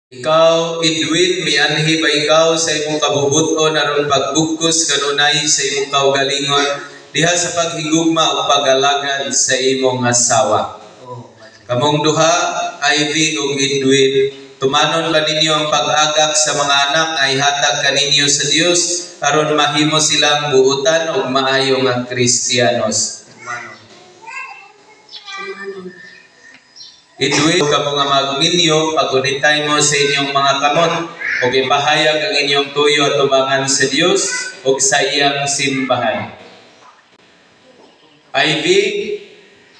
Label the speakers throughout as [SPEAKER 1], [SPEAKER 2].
[SPEAKER 1] Ikaw, Edwin, mianhi ba ikaw sa imong kabubut-on aron pagbugkos kanunay sa imong kaugalingon diha sa paghigugma ug pag-alagad sa imong asawa?
[SPEAKER 2] Oo, Padre.
[SPEAKER 1] Kamong duha, Ivy ug Edwin, tumanon ba ninyo ang pag-agak sa mga anak nga ihatag kaninyo sa Dios aron mahimo silang buutan ug maayo nga Kristiyanos?
[SPEAKER 2] Tumanon.
[SPEAKER 3] Tumanon.
[SPEAKER 1] Edwin, kamo nga magminyo, pagunitay mo sa inyong mga kamot ug ipahayag ang inyong tuyo atubangan sa Dios ug sa iyang simbahan. Ivy,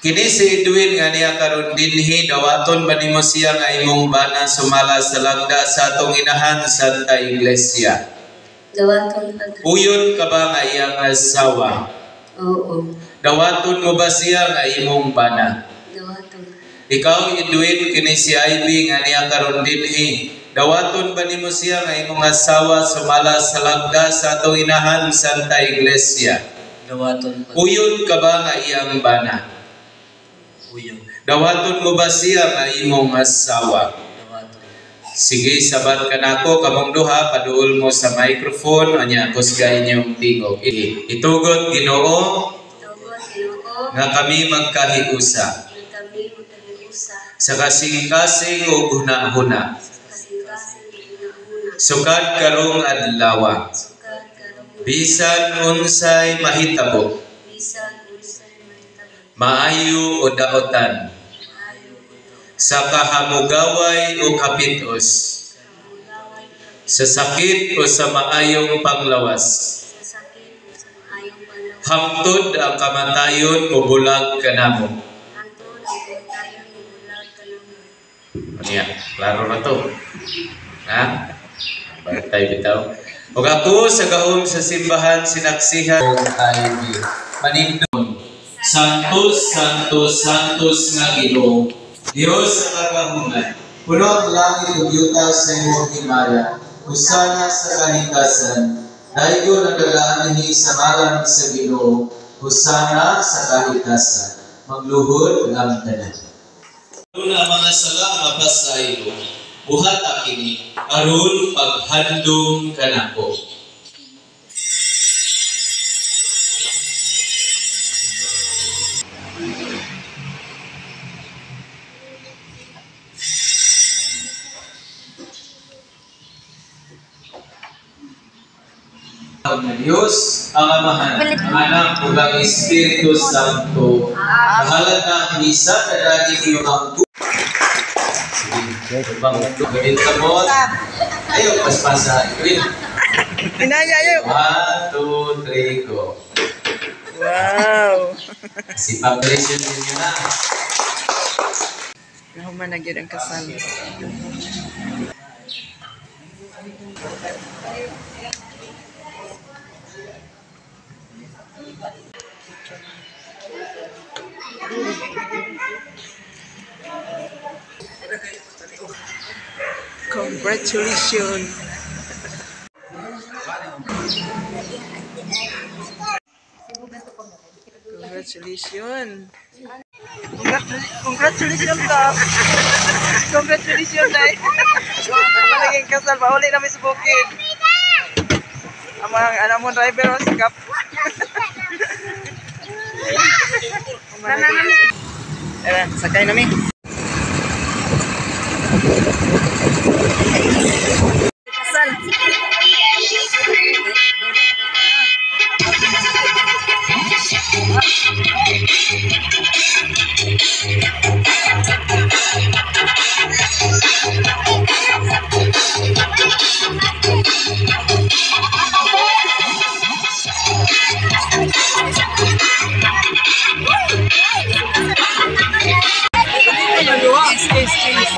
[SPEAKER 1] kini si Edwin nga niya karon dinhi, dawaton ba nimo siya nga imong bana sumala sa lagda sa atong inahan, Santa Iglesia?
[SPEAKER 3] Dawaton, Padre.
[SPEAKER 1] Uyon ka ba nga iyang asawa?
[SPEAKER 3] Oo.
[SPEAKER 1] Dawaton mo ba siya nga imong bana?
[SPEAKER 3] Dawaton.
[SPEAKER 1] Ikaw, Edwin, kini si Ivy nga niya karon dinhi, dawaton ba nimo siya nga imong asawa sumala sa lagda sa atong inahan, Santa Iglesia?
[SPEAKER 2] Dawaton, Padre.
[SPEAKER 1] Uyon ka ba nga iyang bana?
[SPEAKER 2] Uyon.
[SPEAKER 1] Dawaton mo ba siya nga imong asawa?
[SPEAKER 2] Dawaton.
[SPEAKER 1] Sige, sabat ka nako, kamong duha, paduol mo sa microphone, anya kusga inyong tingog. Itugot, Ginoo,
[SPEAKER 3] Tugot, Ginoo,
[SPEAKER 1] nga kami magkahiusa
[SPEAKER 3] nga kami magkahiusa
[SPEAKER 1] sa kasing-kasing ug hunahuna.
[SPEAKER 3] Sa kasing-kasing ug hunahuna.
[SPEAKER 1] Sukad karong adlawa,
[SPEAKER 3] Sukad karong
[SPEAKER 1] bisan unsay mahitabo,
[SPEAKER 3] bisan unsay mahitabo,
[SPEAKER 1] maayo o daotan,
[SPEAKER 3] maayo o daotan,
[SPEAKER 1] sa kahamugaway o kapitos,
[SPEAKER 3] kamugaway o
[SPEAKER 1] sa sakit o sa maayong panglawas,
[SPEAKER 3] sa sakit o sa maayong panglawas,
[SPEAKER 1] hamtod ang kamatayon mobulag kanamo.
[SPEAKER 3] Hangtod ang kamatayon mobulag kanamo.
[SPEAKER 1] Niya, klaro na to. Ha? Bantay bitaw. Ug ako sa gahom sa simbahan sinaksihan og Ivy. Manindon. Santos, Santos, Santos nga Ginoo. Dios sa kagahuman. Puno ang langit ug yuta sa imong himaya. Hosana sa kahitasan. Daygon ang nagaanhi sa ngalan sa Ginoo. Hosana sa kahitasan. Magluhod ang tanan. Aron ang mga sala mapasaylo, buhata kini aron paghandom kanako. Ang Diyos, ang Amahan, ang Anak, ug ang Espiritu Santo. Bahala na ang misa, kadagin niyo ang. Sige, ubang gawin kamot. Ayaw, paspasa. Wait.
[SPEAKER 4] Inaya, ayaw.
[SPEAKER 1] One, two, three, go.
[SPEAKER 4] Wow.
[SPEAKER 1] Si Patricio ninyo na.
[SPEAKER 4] Nahuman na gyud ang kasal. Congratulations. Congratulations. Congratulations, Kap. Congratulations, Day. Malaging kasal. Pauli namin sa bukid. Ang mga anak mo driver, oh, si Kap. Tara, sakay nami. Kasal. Cheese, cheese, cheese.